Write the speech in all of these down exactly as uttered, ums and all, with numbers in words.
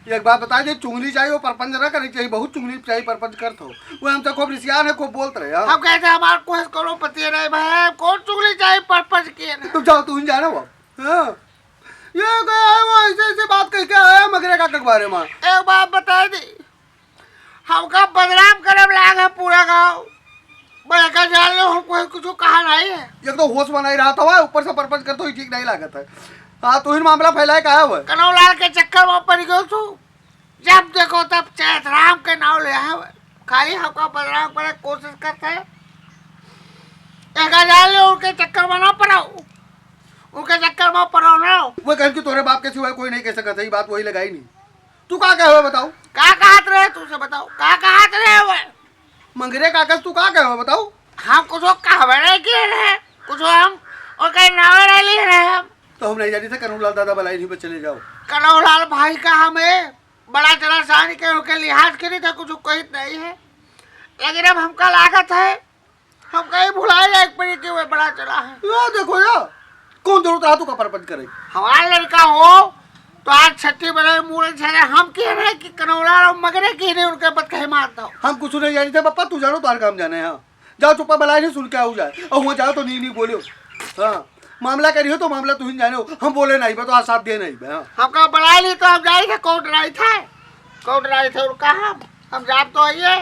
एक बात बताई दे, चुगली चाहिए, वो परपंच ना करे चाहिए, बहुत चुगली चाहिए, परपंच करत हो। वो हमसे खूब रिसियान है, खूब बोलत रहे, हाँ। हम कहते हमार कोई करोड़पति रहे भाई, कौन चुगली चाहिए, परपंच किए ना। तुम जाओ, तू ही जानो वो। हाँ। ये गया है, वो ऐसे, ऐसे बात कह के आया मगरे काका के बारे में। एक बात बताई दे, हमका बदनाम करे में लाग है पूरा गाँव। बड़का जान लो, हमको कुछ कहा नहीं है। एक तो होश बनाई रहा था, ऊपर से परपंच करते हुए ठीक नहीं लागत है। हाँ, तू ही मामला फैलाए का है वो? कनौलाल के चक्कर में पड़ गयो तू। जब देखो तब चैतराम के नाव ले आए हुए। खाली हमका बदनाम करे के कोशिश करते हैं। एक जान लो, उनके चक्कर में ना पड़ो, उनके चक्कर में पड़ो ना। वो कहन कि तोरे बाप के सिवाय कोई नहीं कह सकत है, ये बात वही लगाई नहीं। तू का कहे हुए बताओ? का कहत रहे तू से बताओ, का कहत रहे हुए? मंगरे काका से तू का कहे हुए बताओ? हम कुछ कहबे नहीं किए रहे, कुछ हम ओके नावे नहीं लिए रहे हम। तो हम नहीं जानी थे, कनौलाल दादा बलाई नहीं, बस चले जाओ। कनौलाल भाई का हमें बड़ा चला सानी के ओके लिहाज करी था, कुछ कहित नहीं है, लेकिन अब हमका लागत है हम कहीं भुलाए जाए एक परी के वे बड़ा चला है। यो देखो यो, कौन जरूरत रहा तू का परपंच करे? हमारा लड़का हो तो आज छठी बने मूड़न छे, हम कह रहे कि कनौला और मगरे की नहीं उनके बत कहे मार दो। हम कुछ नहीं जानी थे पप्पा, तू जानो, तार काम जाने। हाँ, जाओ चुप्पा बलाई नहीं सुन के आओ जाए, और वहाँ जाओ तो नहीं, नहीं बोलियो। हाँ, मामला करियो तो मामला तू ही जाने हो, हम बोले नहीं बे, तो आज साथ दे नहीं बे। हाँ। हमका बलाई नहीं तो हम जाई थे कोर्ट नहीं थे, कोर्ट नहीं थे उनका हम, हम जाब तो आइए।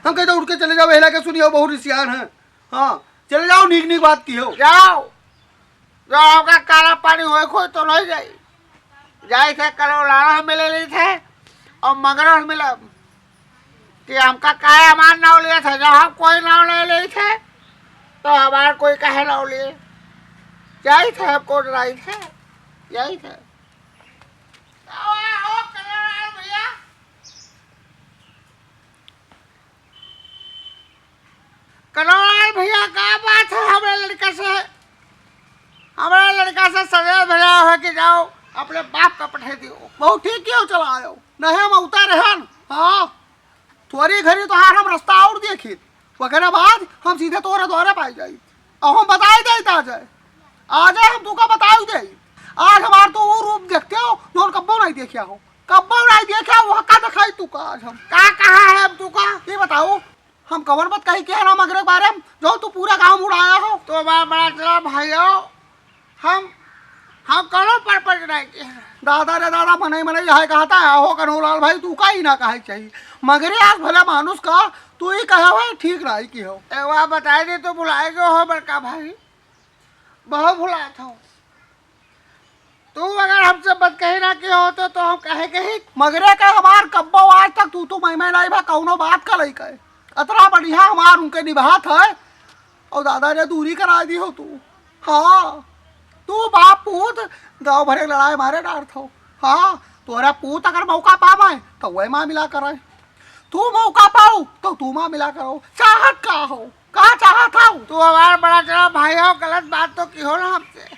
हम कहते उठ के चले जाओ, हिला के सुनियो, बहुत रिसियान है। हाँ, चले जाओ, नीक नीक बात किहो। जाओ, जो हमका काला पानी होए खोए तो नहीं जाई। जाई थे कनौलाल मिले ली थे और मगरल मिलब कि हमका काहे हमार नाव लिया था, जब हम कोई नाव नहीं ले थे तो हमार कोई काहे नाव लिए? जाई थे हम कोर्ट लाई थे, जाई थे। आओ, आओ, कनौलाल भैया। कनौलाल भैया, का बात है हमरे लड़का से? हमरे लड़का से सवेरे भेजा है कि जाओ अपने बाप का पठे दियो। बहुत ठीक कियो, चला आयो। नहीं हम उतर रहन। हाँ, थोड़ी घड़ी तो हार हम रास्ता और देखी। ओकरे बाद हम सीधे तोरे द्वारे पाई जाई। और हम बताई देई ता जाए। आ जाए हम तुका बताई देई। आज हमार तो वो रूप देखते हो, जौन कब्बो नहीं देखिया हो। कब्बो नहीं देखिया, वह का दिखाई तुका आज हम। का कहा है हम तुका? ये बताओ, हम कवन बात कही के है ना मगरे के बारे में, जो तू पूरा गाँव उड़ाया हो? तो बड़ा, बड़ा चला भाई हो, हम, हम कौनो परपंच नहीं के हैं। दादा रे दादा, मनई मनई है कहता है, हो कन्हैया लाल भाई, तू का ही ना कहे चाहिए। मगरे आज भला मानुष का, तू ही कहे हो, ठीक नहीं की हो। एक बार बताए दे तो भुलाए गए हो बड़का भाई, बहुत भुलात हो। तू अगर हमसे बतकही ना किहो तो, तो हम काहे कही? मगरे के हमार कब्बो आज तक तू, तू मैं, मैं नहीं भा कौनो बात का लइका है। अतना बढ़िया हमार उनके निभात है। और दादा रे दूरी करा दी हो तू। हाँ, तू बाप पूत गाँव भरे लड़ाई मारे डारत हो। हाँ, तोरा पूत अगर मौका पावे तो वह मामला करे, तू मौका पाओ तो तू मामला करो। चाहत का हो? का चाहत हौ? तू हमार बड़ा चला भाई हो, गलत बात तो किहो ना हमसे।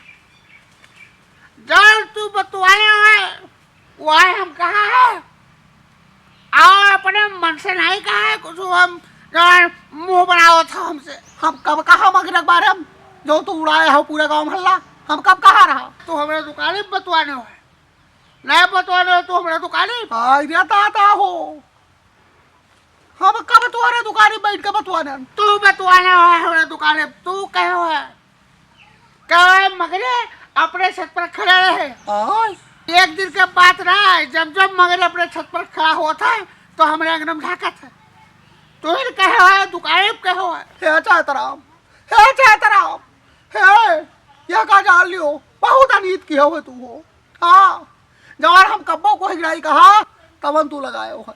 जौन तू बतुआए है, वो आए हम कहा है? और अपने मन से नहीं कहा है कुछ, हम जौन मुँह बनावत हो हमसे। हम कब कहा मगरे के बारे में, जो तू उड़ाए हो पूरे गाँव मोहल्ला? हम कब कहा रहा? तू हमरे दुकाने पे बतुआने हो है, नहीं बतुआने हो तू हमरे दुकाने पे। आई रे दादा हो, हम कब तोहरे दुकानी बैठ के बतुआने? तू बतुआने हो हमरे दुकाने, तू कहे हो है? कहे मगरे अपने छत पर खड़े रहे। आय। एक दिन के बात ना है, जब जब मगरे अपने छत पर खड़ा होत है, तो हमरे अंगन में झाँकत है। तू ही कहे हो है, दुकाने पे कहे हो है। हे चैतराम, हे चैतराम, हे, यह का जान लियो, बहुत अनीत किहो है तू हो। हाँ, जवान हम कब्बो कोई नहीं कहा, तवन तू लगायो है।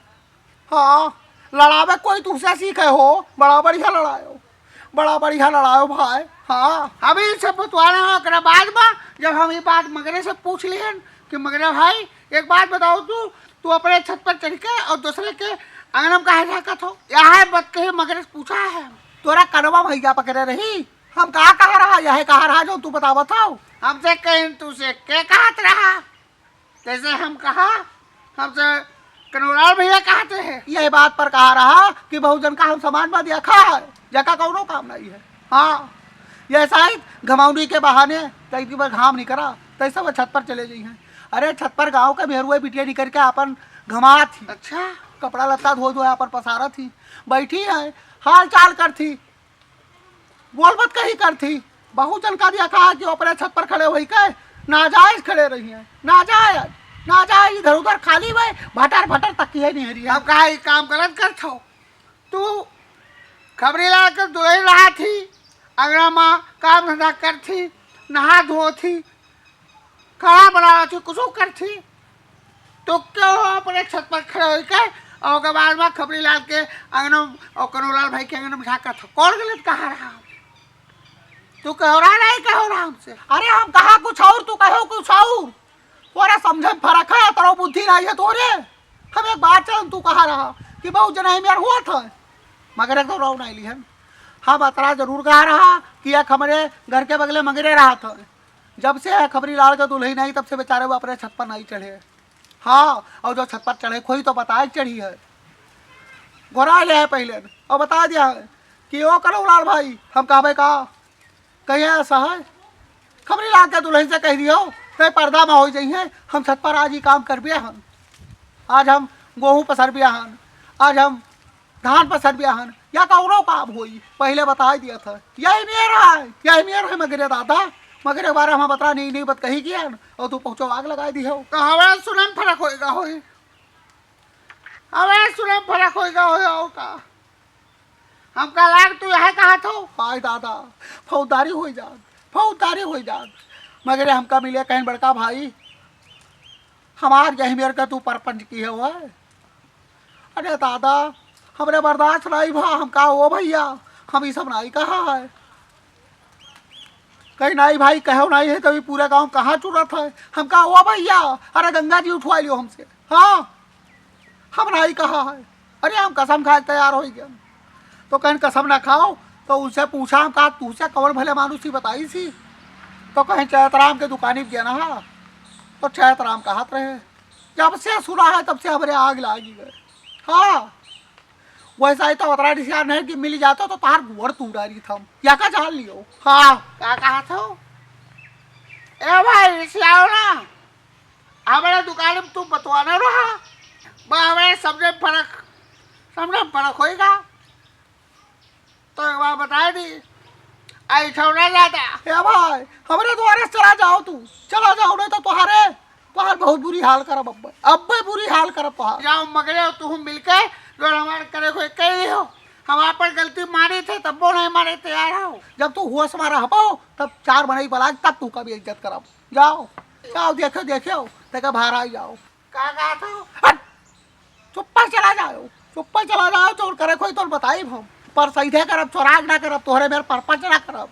हाँ, लड़ावे कोई तुमसे सीखे हो, बड़ा बढ़िया लड़ायो, बड़ा बढ़िया लड़ायो भाई। हाँ, अभी से बतुआना है, ओकरा बाद में जब हम ये बात मगरे से पूछ लिहन कि मगरे भाई, एक बात बताओ तू, तू अपने छत पर चढ़ के और दूसरे के आंगन में काहे झाँकत हो? यह बात कही मगरे से पूछा है। तोरा कनवा भैया पकड़े रही, हम का कहा रहा, यह कहा रहा जो तू बतावत हो। हमसे कहीं तू से के कहत रहा? जैसे हम कहा, हमसे कनौलाल भैया कहते हैं। यही बात पर कहा रहा कि बहुजन का हम समाज में देखा है, जका कौनो काम नहीं है। हाँ, ये शायद घमौनी के बहाने तैकी पर घाम निकला, तैसे वो छत पर चले गई हैं। अरे, छत पर गाँव के मेहरुआ बिटिया निकर के आपन घमात ही। अच्छा। कपड़ा लत्ता धो धो आपन पसारत ही, बैठी है, हाल चाल करत ही, बोल बत कही करत ही। बहुत जन का देखा है कि अपने छत पर खड़े होई के नाजायज खड़े रही हैं, नाजायज, नाजायज इधर उधर खाली भाई भटर भटर तकिए निहरी है। अब का ई काम गलत करत हो? तू खबरी लाल के दुलही रहत ही, अंगना मा काम धंधा करत ही, नहा धोत ही, खाना बनावत ही, कुछ करत ही, तो क्यों अपने छत पर खड़े होई के और ओकर बाद मा खबरी लाल के अंगना और कन्हऊ लाल भाई के अंगना मा झाँकत हो? कौन गलत कहा रहा? तू कहो रहा, नहीं कहो रहा हमसे? अरे हम कहा कुछ और, तू कहो कुछ और। तोरा समझे में फर्क है, तोरा बुद्धि नहीं है तोरे। हम एक बात चलन, तू कहा रहा कि बहुत जना मेर हुआ था, मगर एक तो रौ नहीं लिहन। हम अतरा जरूर कहा रहा कि एक हमरे घर के बगले मगरे रहा था। जब से खबरी लाल के दुलही नहीं, तब से बेचारे वो अपने छत पर नहीं चढ़े। हाँ, और जो छत पर चढ़े खोई तो बताए के चढ़ी है, घोरा ले है पहले और बता दिया है कि ओ कन्हऊ लाल भाई, हम कहबे का, कहिए ऐसा है, खबरी लाल के दुलही से कह दियो, ते पर्दा में हो जाइए, हम छत पर आज ही काम करबे हन, आज हम गोहूँ पसरबे हन, आज हम धान पसरबे हन, या कौनो काम होई, पहले बताई दिया था। यही मेर है, यही मेर है मगरे दादा, मगरे बारे हम बतरा नहीं, नहीं बत कही किया न, और तू पहुँचो आग लगाई दी हो। तो हमारा सुनन फर्क होएगा होई, हमारा सुनन फर्क होएगा होई, और का? हमका लाग तू यह कहा थो। हाय दादा, फौजदारी होई जात, फौजदारी होई जात। मगरे हमका मिले कहीं बड़का भाई, हमार यही मेर का तू परपंच की है वो। अरे दादा, हमरे बर्दाश्त नहीं भा, हम कहा, "ओ भैया, हम ई सब नहीं कहा है।" कहीं, "नहीं भाई, कहो नहीं है, तभी पूरा गाँव कहाँ चुरत है।" हम कहा, "ओ भैया, अरे गंगा जी उठवा लियो हमसे।" हाँ, हम नहीं कहा है। अरे हम कसम खाए तैयार हो गए। तो कहीं कसम ना खाओ, तो उनसे पूछा, हम कहा, "तुझसे कौन भले मानुस ही बताई सी?" तो कहीं, "चैतराम के दुकानी पे गया ना।" तो चैतराम कहत रहे, जब से सुना है, तब से हमरे आग लागी गए। हाँ, वैसा ही तो उतरा रिसिया नहीं कि मिल जातो तो तार गोड़ तू डारी था, या का जान लियो। हाँ, का कहा था? ए भाई, रिसियाओ ना, हमारे दुकान में तू बतवाना रहा, बा हमारे समझे फर्क, समझे फर्क होएगा। तो एक बार बताए दी, ऐसा ना जाता। ए भाई, हमरे द्वारे से चला जाओ तू, चला जाओ, नहीं तो तुहारे, तुहार बहुत बुरी हाल करब अब्बे, अब्बे बुरी हाल करब तुहार। जाओ मगरे, तू मिलके जो हमारे करे को कह हो, हम आपन गलती मानी थे, तब वो नहीं माने तैयार हो। जब तू होश में रहबो, तब चार मनई बलाग, तब तू कभी इज्जत करब। जाओ, जाओ, देखो, देखो, तेका बाहर आ जाओ। का कहा था? हट! चुप्पा चला जाओ, चुप्पा चला जाओ, चोर करे कोई तो बताई हम। पर सीधे करब, चोराग ना करब, तोहरे मेर परपंच ना करब।